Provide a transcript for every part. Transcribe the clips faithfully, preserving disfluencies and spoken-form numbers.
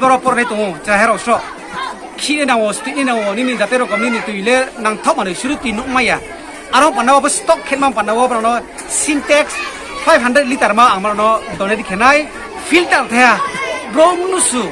Oro pornai tong ou, chrai rao sroh. Khini nang wo, stini nang wo, nini jate rokom nini tui le nangthaoh manoi suru tui nuhmai ya. Aro panda wo bo stock khenma panda wo brao no Sintex five hundred litre ma ang brao no donate khe nai, filter thaiha. Bro mnusu.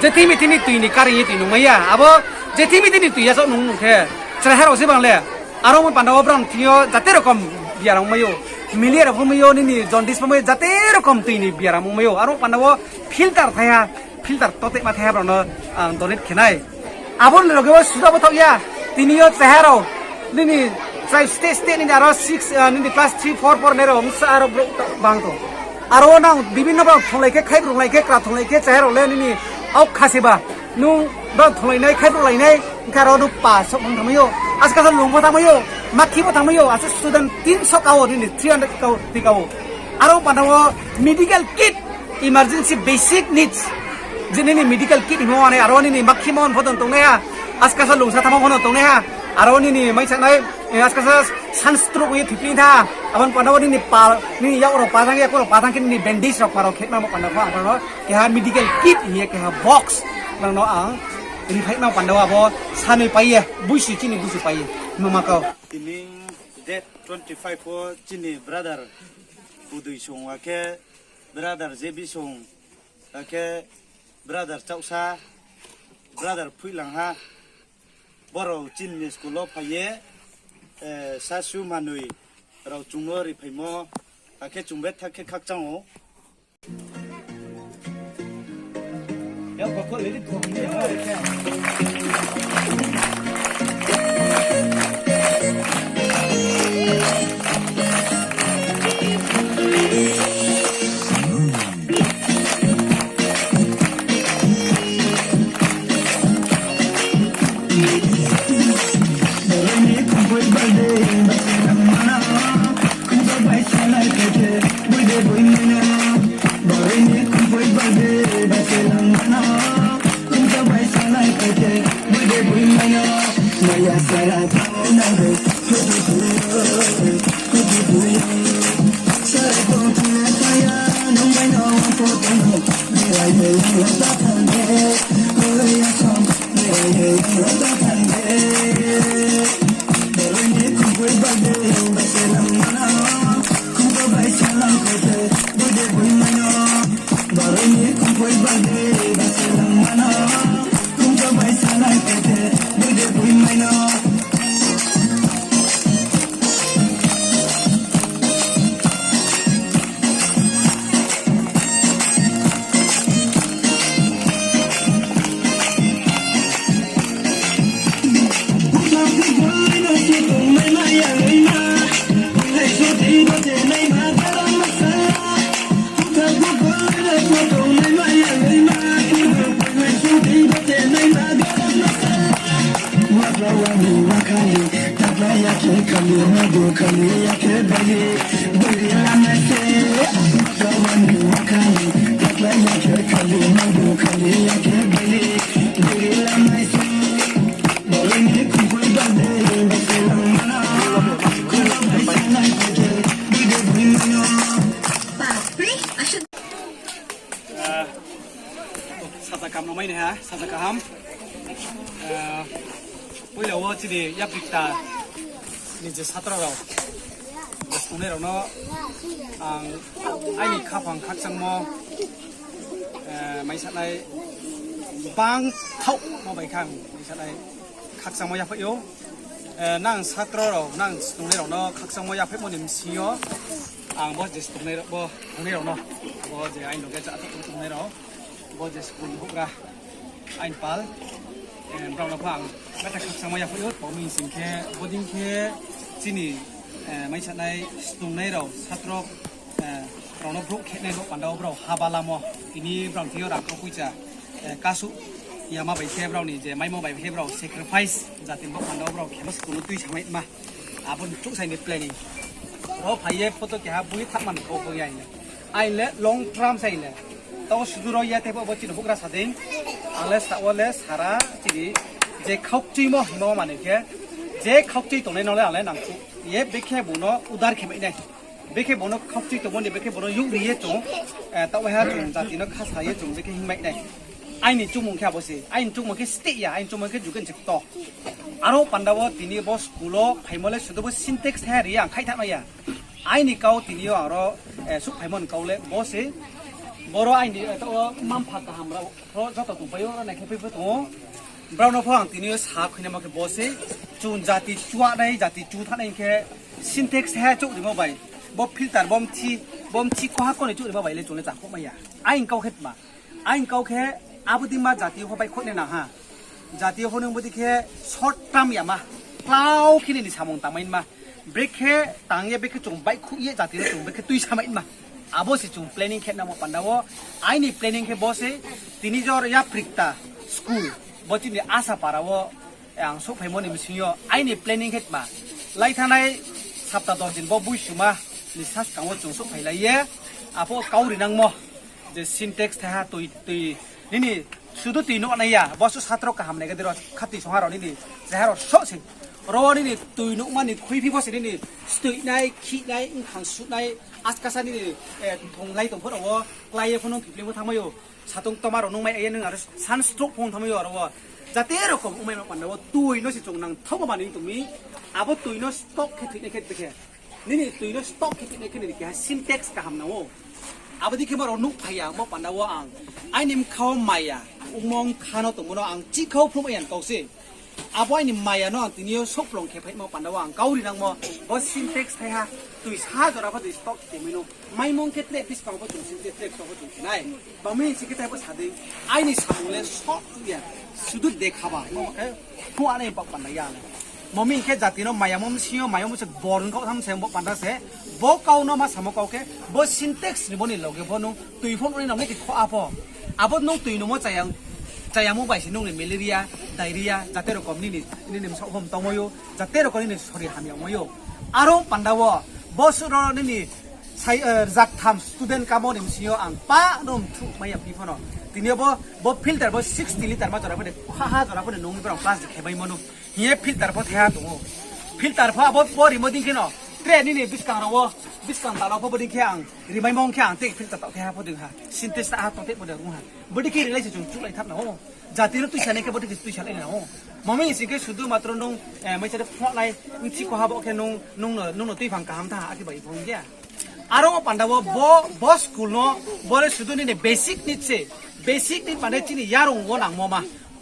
Je thimi thini tui ni kari ye tui nungmai ya. Abo je thimi thini tui ya sroh nung nung khe. Chrai rao se bang le. Aro panda wo brao thing yo jate rokom biaram ongmai ou. Malaria pho mai ou, nini jaundice pho mai ou, jate rokom tui ni biaram ongmai ou. Aro panda wo filter thaiha, filter totema thaiha brao no ang donate khe nai. Abo ni loge wo suda bo thaoh ya, tini yo chrai rao, nini chrai state state nini aro six, ah, nini class three, four, four nai rao, bsa aro brouh bang tong. Aro nang bibinno brao thonglai khe, khaibrunglai khe, kra thonglai khe, chrai rao le nini aokha se ba. Nung brao thonglai nai, khaibrunglai nai, hing khe aro nung pa sroh bang tangmai ou. Askasa lung bo tangmai ou, makhi bo tangmai ou, asuh student tinso ka ou, nini three hundred ka ou, tui ka ou. Aro panda wo medical kit, emergency basic needs. Je nini medical kit hingmo ane, aro nini makhi mon pho tong tongnai ha. Askasa lungsa thanngmo pho tong tongnai ha. Aro nini mai sanai, eh, askasa sunstroke ye thipli tha. Abo ni panda wo nini pal, nini yak rao pa thanng, yak rao pa thanng khe nini bandage rao pa rao khe nangmo panda pho ang brao no keha medical kit hing ye keha box brao no ang riphaima panda wo abo sanoi pai ye, buisi chini buisi pai ye. Mama kau. Tini date twenty five wo chini brother Udui Song, akhe brother J B Song, akhe brother Chauhsa, brother Phuilangha, brao chini school wo phai ye, eh, sasu manoi rao chung no riphaimo, akhe chung betha khe khakchang ou. Saja kaham no mai nai ha, saja kaham. Eh, poila wo chini yaprikta ni je satro rao, je songnai rao no ang aini khaphang khakchangmo, eh, mai sanai bang thaoh mo bai khe ang mai sanai khakchangmo yaphaih ou. Eh, nang satro rao, nang songnai rao no khakchangmo yaphaihmo ni bsing yo ang bo je songnai rao, bo songnai rao no, bo je aini loge cha tongnai rao, bo je school ni houhgra, aini pal, eh, brao no pho ang betha khakchangmo yaphaih ou, tma hing sing khe, bodei khe chini, eh, mai sanai songnai rao, satro, eh, rao no brouh khenai bo panda wo brao haba lamo, tini brao thing yo rang kau poicha, eh, kasuh yama bai khe brao ni je maimo bai khe brao sacrifice jati bo panda wo brao kheno school no tuisamaima. Abo ni chouhsai ni planning. Ro phai ye photo keha bui thapma ni kau bo ya hing le. Aini le long term sai le. Tao sudu ro ya tei bo chini houhgra sa dei. Ang le sa wo le sara chini je khaukchuimo hingmo manoi khe, je khaukchui tongnai no le ang le nangkhu ye bekhe bung no udar khe mai nai. Bekhe bung no khaukchui tongmo ni bekhe bung no youh ri ye chung, eh, tao ha chung jati no khasa ye chung bekhe hing mai nai. Aini chumung khe abo se, aini chumung khe steh ya, aini chumung khe jugen se kto. Aro panda wo tini yo bo school wo phaimo le sudu bo Sintex thaiha ri ye ang khaih thanng mai ya. Aini kau tini yo ang ro, eh, suhphaimo ni kau le bo se. Boro aini, eh, taoh wo mma-mpha kaham rao, ro joto tongpai ou, ro naikhe phai pho tong ou. Brao no pho ang tini yo sa khuinaimo khe bo se. Chung jati chuahnai, jati chu thanngnai khe Sintex thaiha chouh rimo bai, bo filter, bo mthi, bo mthi khoha koni chouh rimo bai le chung le chakhouh mai ya. Aini kau khe tma? Aini kau khe, abo dei ma jati yo pho baihkhouh nai nang ha. Jati yo pho nung bodei khe short term yama, klau khe nini samung tangmai ma. Brekhe tang ye, brekhe chung baihkhouh ye jati no chung brekhe tuisa mai ma. Abo se chung planning khe nangmo panda wo. Aini planning khe bo se, tini jor Yaprikta school, bo chini Asapara wo ang souhphaimo ni bsing yo aini planning khe tma, lai thanngnai sapta dos din bo buisuma ni saskang wo chung souhphailai ye, apho kau ri nangmo je Sintex thaiha tui, tui, nini sudu tui nuh nai ya, bo suh satro kaham nai khe dei ro khatui songha rao nini chreha rao sroh se. Ro nini tui nuhma ni khuiphi bo se nini stoihnai, khihnai, bkhang suhnai, askasa nini, eh, thonglai tong pho rao wo klái ye pho nung thipling pho thanngmai ou. Satung toma rao nung mai ye nung aro sunstroke pho thanngmai ou aro wo. Jate rokom ongmai ma panda wo tui no se chung nangthaoh ma manoi tong mi. Abo tui no stock khe thoinai khe de khe, nini tui no stock khe thoinai khe nini keha Sintex kaham nang ou. Abo dei khe ma rao nuhphai ya mo panda wo ang aini bkha wo maya ongmo bkha no tongmo no ang chihkhau phrung ya kau se. Abo aini maya no ang tini yo souhplung khe phaimo panda wo ang kau ri nangmo, bo Sintex thaiha tui sa jora pho tui stock khe mai no. Maimung khe tre buskang pho chung Sintex tre stock pho chung khe nai. Mami si khe tei bo sa dei, aini samung le soh ya, sudu dekha ba, mo khe phuanai ba panda ya le. Mami khe jati no mayamo bsing yo, mayamo se bor ong kau tham se bo panda se, bo kau no ma samo kau khe, bo Sintex ni bo ni loge pho nung tui pho nung nai nang le khe kho apho. Abo nung tui nungmo chaya, chayamo bai se nung ni malaria, diarrhea, jate rokom nini, nini bsaoh pho mtangmai ou, jate rokom nini sori hamyagmai ou. Aro panda wo, bo suh ro nini sai, eh, rzaktham student kamo ni bsing yo ang pa no mthuh mai ya phi pho no. Tini yo bo, bo filter bo sixty litre ma jora pho de, ha ha jora pho de nung ni brao class de khe maimo no. Hing ye filter pho thaiha tong ou. Filter pho abo bo rimo dei khe no. Tre nini buskang rao wo, buskang tala pho bo dei khe ang rimaimo ong khe ang tei filter taoh thaiha pho dei ha. Sintex taha tong tei pho de ong ha. Bo dei khe rilai se chung chuhlai thar nang ou. Jati no tuisa nai khe bo dei khe tuisa lai nang ou. Mami sing khe sudu matro nung, eh, mai chade phuahlai, bthi khoha bo khe nung, nung no, nung no tuiphang kaham tha, akhe bai phung ya. Aro wo panda wo bo, bo school no, bo le sudu nini basic need se, basic need mane chini yarung wo nangmo ma.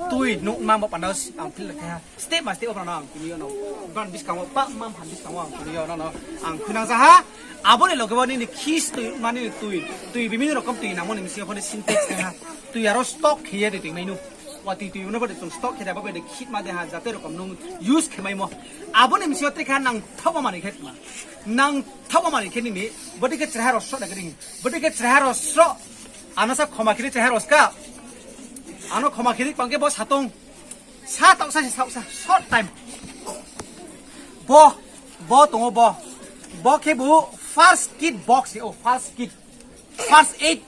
Tui nuh nangmo panda wo ang filter thaiha. Step ma step wo brao no ang tini yo no. Brao buskang wo pa mma-mpha buskang wo ang tini yo no no. Ang khuinang ja ha. Abo ni loge wo nini khis tui, mani tui, tui bibhinno rokom tui nangmo ni bsing yo pho ni Sintex thaiha. Tui aro stock khe ye de tui mai no. Watui tui no bo de chung stock khe de, bo de khitma de ha, jate rokom nung use khe maimo. Abo ni bsing yo tre kha nangthaohma manoi khe tma. Nangthaohma manoi khe nini, bo dei khe chreha rao sroh na khe dei. Bo dei khe chreha rao sroh. Ano sa khoma khe di chreha rao ska. Ano khoma khe di pang khe bo satong. Sa taoh sa se saoh sa, short time. Bo, bo tong ou bo. Bo khe bo first aid box, o first aid. First aid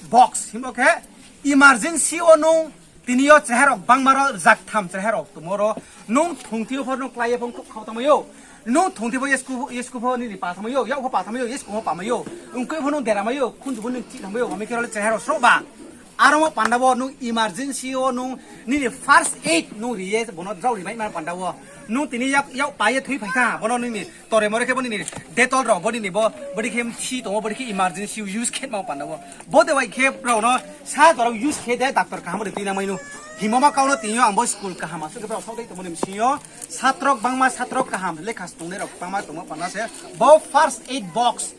box himbo khe emergency wo nung tini yo chreha rao bangma ro rzaktham chreha rao tongmo ro nung thungthi yo pho nung klái ye pho khruh khau tangmai ou. Nung thungthi pho yesku, yesku pho nini pa tangmai ou, yak pho pa tangmai ou, yesku pho pa mai ou. Ongkoi pho nung dera mai ou, khunju pho nung chih tangmai ou, mami khe ro le chreha rao sroh ba. Aro wo panda wo nung emergency wo nung nini first aid nung ri ye, bo no drao ri mai ma panda wo. Nung tini yak, yak pa ye thui phai tha, bo no nini tore more khe bo nini Dettol rao, bo nini bo, bo dei khe mthi tong ou, bo dei khe emergency use khe ma panda wo. Bo de wai khe rao no sa jora use khe de doctor kaham de tui nangmai no. Hingmo ma kau no tini yo ang bo school kaham asuh khe brao saoh dei tongmo ni bsing yo. Satrok bangma satrok kaham lekha tongnai rao bangma tongmo panda se. Bo first aid box.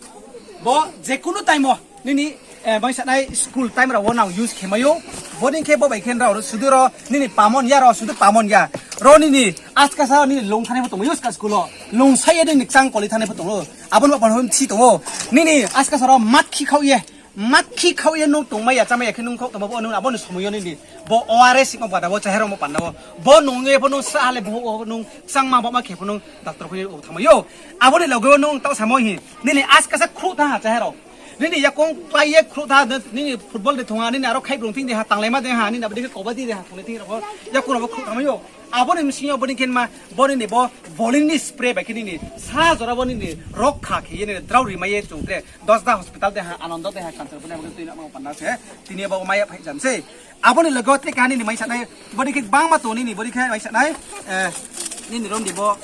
Bo jekunu time wo nini, eh, bangsa nai school time rao wo nang use khe mai ou. Bo dei khe bo bai khe rao sudu ro nini pamon ya ro sudu pamon ya. Ro nini askasa nini lung thani pho tong ou ska school wo. Lung sai ye nini kchang koli thani pho tong ou. Abo no bo pano mthi tong ou. Nini askasa ro matkhi khaoh ye. Matkhi khaoh ye nung tongmai ya, chámai ya khe nung khaoh tongmo bo nung abo ni somoi yo nini. Bo O R S hingmo panda wo, chreha rao mo panda wo. Bo nung ye pho nung sra ha le bo nung kchangma bo ma khe pho nung doctor khui ye thanngmai ou. Abo ni loge wo nung taoh samo hi. Nini askasa khruh tha ha chreha rao. Nini yakoung klái ye khruh tha, nini football de thong ha, nini aro khaibrung thing de ha, tanglaima de ha, nini abo dei khe kabaddi de ha, thongnai thing rao pho, yakoung rao pho khruh tha mai ou. Abo ni bsing yo bo dei khe ma, bo nini bo volini spray bai khe nini sa jora bo nini rokha khe ye nini drao ri mai ye chung tre Dasda hospital de ha, Anando de ha, Kanchanpur de ha, bo khe tui na ma panda se, tini bo mai ya phai jam se. Abo ni loge wo tre keha nini mai sanai, bo dei khe gbangma tong nini, bo dei khe mai sanai, nini rom di bo,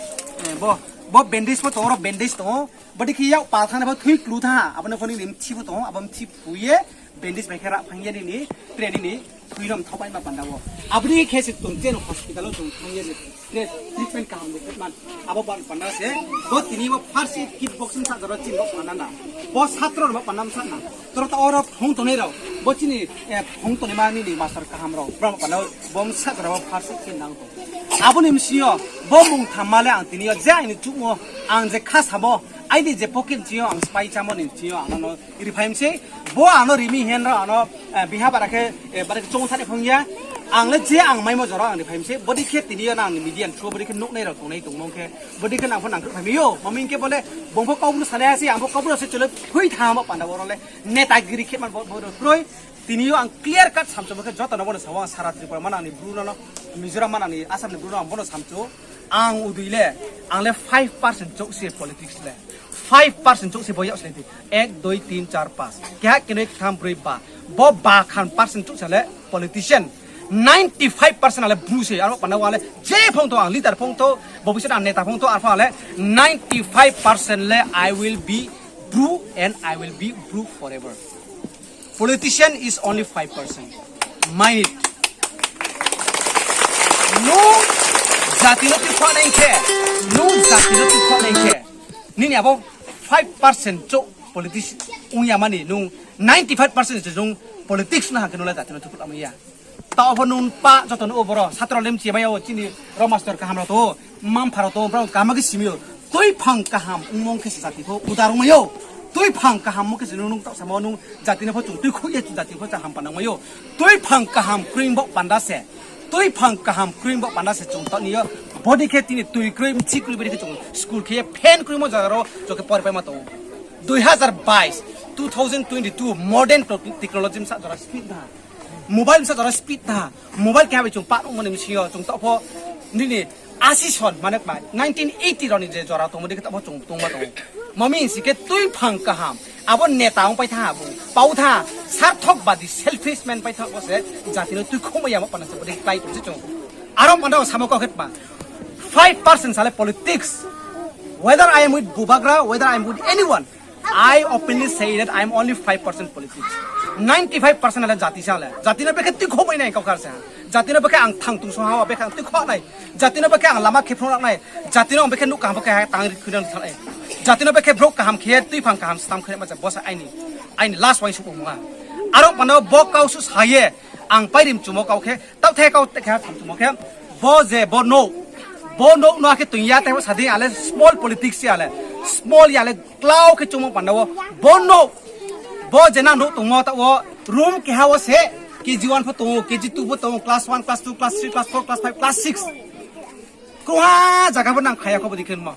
bo bandage pho tong, oro bandage tong ou. Bo dei khe yak pal thanngnai pho thui klu tha, abo no pho nini mthi pho tong ou, abo mthi phu ye bandage bai khe rah phang ye nini, tre nini thui no mthaoh bai ma panda wo. Abo dei khe se tong tre no hospital wo chung thang ye ni, tre treatment kaham de khe man. Abo ban panda se, bo tini bo first aid kit box bsa jora chini bo panda na. Bo satro no bo panda bsa na. Toro ta oro phung tongnai rao, bo chini, phung tongnaima nini master kaham rao, brao panda bo bsa jora bo first aid kit nang tong. Abo ni bsing yo, bo mung thamma le ang tini yo je aini chuhmo, ang je kha samo, aini je pocket chini yo ang spái chámo ni chini yo ang no ri phai mi se, bo ang no ri mi hen rao ang no, biha bara khe, bara khe choung thani phung ya, ang le je ang maimo jora ang ri phai mi se, bo dei khe tini yo nang ni media ni through bo dei khe nuhnai rao tongnai tongmo khe, bo dei khe nang pho nang khe phai mi ou, ma mi hing khe bo le, bung pho Kaubru sanai ha se, ang pho Kaubru se chole phui tha ma panda wo ro le, netagiri khe man bo, bo ro kroi, tini yo ang clear cut samchumo khe joto no bo no sa ou, ang sara Tripura manang ni Bru no, Mizoram manang ni Assam ni Bru no ang bo no samchu ou. Ang udui le, ang le five percent chouh se politics le. Five percent chouh se bo yak slei di. Ek, dui, tin, char, pas. Keha, kenoi, ktham, broi, ba. Bo ba khan percent chouh se le politician. Ninety five percent ale Bru se, aro panda wo ang le je phung tho, ang leader phung tho, bo bisi ang neta phung tho, arphuh ang le ninety five percent le I will be Bru and I will be Bru forever. Politician is only five percent. Mind it. Nung jati no tuikhouhnai khe, nung jati no tuikhouhnai khe, nini abo five percent chouh politics ong ya mani, nung ninety five percent se nung politics no ha khe nung le jati no tuikhouh lamai ya. Taoh pho nung pa joto no o boro satro le mchi mai ya o, chini rao master kaham rao tong ou, mma-mpha rao tong ou, brao kaham khe simi ou. Tuiphang kaham ongmung khe se jati pho udar ongmai ou. Tuiphang kaham ongmung khe se nung, nung taoh samo nung jati no pho chung tuikhouh ye chung jati pho chaham panda ongmai ou. Tuiphang kaham kroi bo panda se. Tuiphang kaham kroi bo panda se chung taoh ni yo. Bo dei khe tini tui kroi, mchi kroi, bo dei khe chung school khe ye fan kroimo zaga rao chung khe poripaima tong ou. Dui hazar bais, two thousand twenty two modern technology bsa jora speed tha. Mobile bsa jora speed tha. Mobile keha bai chung pah nuhmo ni bsing yo chung taoh pho nini asi son mane kma nineteen eighty rao ni je jora tongmo dei khe taoh pho chung tongma tong ou. Ma mi hing si khe tuiphang kaham. Abo neta ong pai tha ha bung. Pau tha, sarthok badi, selfish man pai tha bo se jati no tuikhouhmai yamo panda se bo dei klái tong se chung. Aro panda wo samo kau khe tma. Five percent sale politics. Whether I am with Bubagra, whether I am with anyone, I openly say that I am only five percent politics. Ninety five percent ale jati sa le. Jati no bekhe tuikhouhmai nai kau kar se ha. Jati no bekhe ang thang tungsong ha, bekhe ang tuikhouh nai. Jati no bekhe ang lama khe phrung nai. Jati no ang bekhe nouh kaham bekhe tang ri khui nai. Jati no bekhe brouh kaham khe, tuiphang kaham stam khe ma se bo sa aini, aini last uaingsouhmo mung ha. Aro panda wo bo kau suh sa ye, ang pairim chumo kau khe, taoh the kau te khe tham chumo khe, bo je bo nouh, bo nouh no akhe toing ya te bo sa di ale small politics ya le, small ya le klau khe chungmo panda wo, bo nouh, bo je nang nouh tongmo taoh wo, room keha wo se, K G one pho tong ou, K G two pho tong ou, class one, class two, class three, class four, class five, class six. Krungha zaga bo nang khaya kho bo dei khe nmo.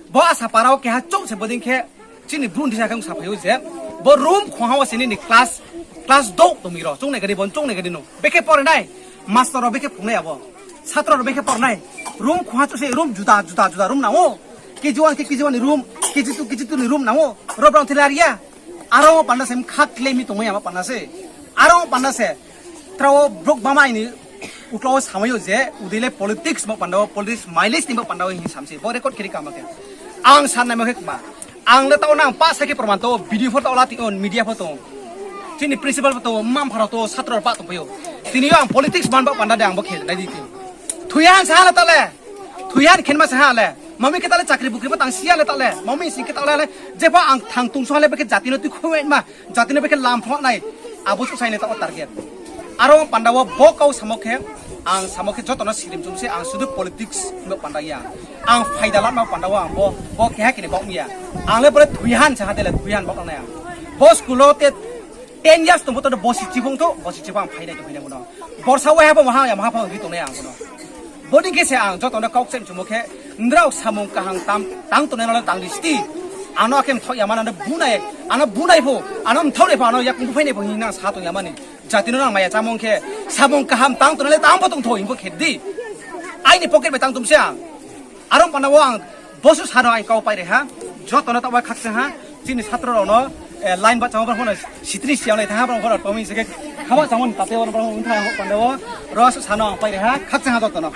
Bo Asapara wo keha chouh se bo dei khe chini Bru ni sa khe saphai ou je. Bo room khongha wo se nini class, class douh tongmi rao. Choungnai gadi bo, choungnai gadi no. Bekhe pore nai. Master rao bekhe phungnai abo. Satro rao bekhe pore nai. Room khongha chouh se room juda, juda, juda room nang ou. K G one khe K G one ni room, K G two, K G two ni room nang ou. Ro brao thila ri ya. Aro panda se mkha klemi tongmai yamo panda se. Aro panda se. Trao brouh bama aini uklau wo samai ou je, udei le politics bo panda wo, politics mileage ni bo panda wo hing sam se. Bo record khe ri kama khe. Ang sannaimo khe kma. Ang le taoh nang pa sa khe proman tong ou, video pho taoh la tong ou, media pho tong ou. Chini principal pho tong ou, mma-mpha rao tong ou, satro rao pah tongpai ou. Tini yo ang politics man ba panda de ang bo khe nai di ti. Thoi ya sa ha le taoh le. Thoi ya khenma sa ha le. Ma mi khe taoh le chakri bukri bo tang si ya le taoh le. Ma mi sing khe taoh le le. Jepho ang thang tungsong ha le bekhe jati no tuikhouhmai ma. Jati no bekhe lam pho nai. Abo suh sai le taoh target. Aro panda wo bo kau samo khe, ang samo khe joto no sirim chung se ang sudu politics bo panda ya. Ang phaida latma panda wo ang bo, bo keha kini baoh ya. Ang le bo le thoi ya sa ha de le thoi ya baoh nai ang. Bo school wo te ten years tong bo to bosi chiphung tho, bosi chiphung ang phainai tong phainai bo no. Borsa waiha pho maha ya maha pho ri tongnai ang bo no. Bo dei khe se ang joto no kau kchaih chumo khe, nrao samung kaham tam, tang tongnai no le tang di sti. Ano akhe mthaoh ya mani, ano bunai, ano bunai pho, ano mthaoh nai pho, ano yakung buphainai pho hing nang sa tong ya mani. Jati no nang maya chámung khe, samung kaham tang tongnai le tang pho tongthou hing pho khe di. Aini pocket bai tang tong se ang. Aro panda wo ang bosu sa no ang kau pai ri ha. Joto no taoh bai khakchang ha. Chini satro rao no, eh, line bahchamo brao pho no sitri siang nai thanng ha, brao pho no toming se khe khama chámung tate wo brao pho ong thanng ha panda wo. Ro su sa no ang pai ri ha. Khakchang ha joto no.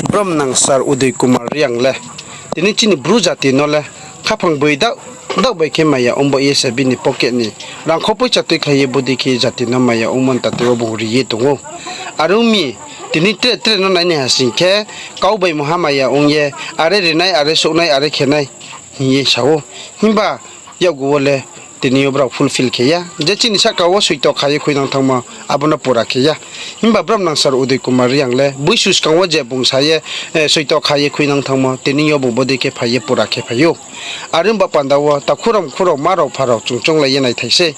Bromnang Sir Udoy Kumar Reang le tini chini Bru jati no le khaphang boi daoh, daoh bai khe maya ong bo ye se bini pocket ni rangkho poicha tuikhlai ye bodei khe jati no maya ongmo ni tate wo bung ri ye tong ou. Are ong mi tini tre tre no nainai ha sing khe kau bai mungha maya ong ye, are rinai, are souhnai, are khenai hing ye sa ou. Himba yakgu wo le tini yo brao fulfill khe ya. Je chini sahka wo soito kha ye khuinang thanngmo, abo no pura khe ya. Himba Bromnang Sir Udoy Kumar Reang le boisu skang wo je bung sa ye, eh, soito kha ye khuinang thanngmo, tini yo bung bodei khe phai ye pura khe phai ou. Are ong ba panda wo takhu rao, mkhu rao, ma rao, pha rao chung chounglai ye naithai sei.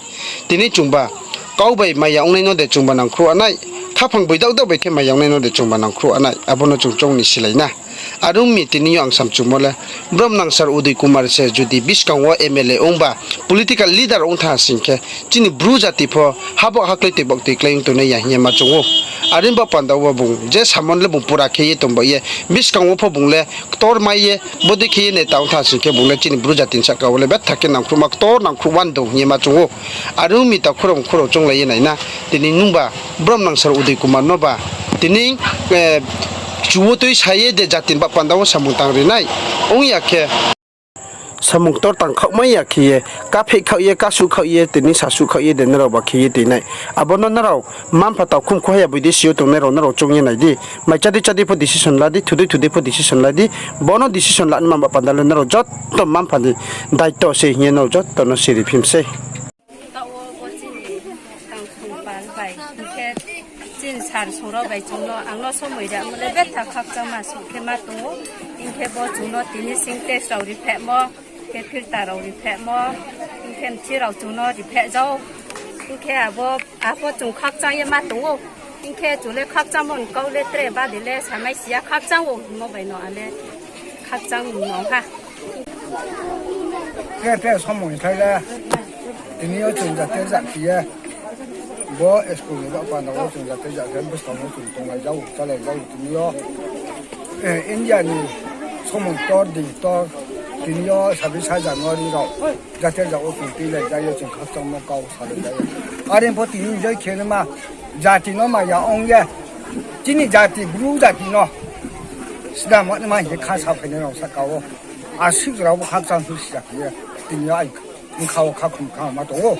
Tini chungba kau bai maya ongnai no de chungba nangkhruh anai, khaphang boi daoh daoh bai khe maya ongnai no de chungba nangkhruh anai, abo no chung choung ni silai na. Are ong mi tini yo ang samchumo le, Bromnang Sir Udoy Kumar se judi buskang wo M L A ong ba, political leader ong thanng sing khe, chini Bru jati pho habaoh haklái toi baoh toi klái ong tongnai ya hing ye ma choung ou. Are ong ba panda wo bung je samo le bung pura khe ye tong ba ye, buskang wo pho bung le ktor mai ye, bodei khe ye neta ong thanng sing khe bung le chini Bru jati ni sahka wo le betha khe nangkhruhma ktor nangkhruh wan dong hing ye ma choung ou. Are ong mi takhu rao, mkhu rao chounglai ye nai na, tini nungba Bromnang Sir Udoy Kumar no ba tini, eh, chu wo tui sa ye de jati ni baoh panda wo samung tang ri nai ong ya khe, samung ktor tang khaohmai ya khe ye, kapheh khaoh ye, kasuh khaoh ye, tini sasuh khaoh ye de nrao ba khe ye tui nai. Abo no nrao mma-mpha taokhum khuha ya boide si yo tongnai rao nrao choung ye nai di. Mai chádei chádei pho decision la di, thudei thudei pho decision la di. Bo no decision lanaima ba panda le nrao joto mma-mpha ni daito se hing ye nrao joto no siri phim sei. Taoh wo bo chini tang sung pal bai, hing khe chini sir sung rao bai chung no ang no somoi ri amo le betha khakchangma sung khe ma tong ou. Hing khe bo chung no tini Sintex rao riphehmo, khe filter rao riphehmo, hing khe mthi rao chung no ripheh jao. Hing khe abo, abo chung khakchang ye ma tong ou. Hing khe chung le khakchangmo ni kau le tre bade le samai si ya, khakchang ou hingmo bai no ale khakchang nong ha. Tre tre somoi khlai le, tini yo chung jate jat khe ye, bo school ni baoh panda wo chung jate jat khe buskang wo chung tonglai jao, chálai jao tini yo. Eh, India ni somoi ktor, din ktor, tini yo sabbish January rao, jate jat wo chung tuilai jai ye chung khakchangmo kau salai jai ye. Are pho tini joi khe naima, jati no maya ong ye, chini jati, Bru jati no snam naima hing ye kha saphainai rao sahka wo. Asuh rao bo khakchang thu si ya khe ye, tini yo ai bkha wo khakhum kha ma tong ou.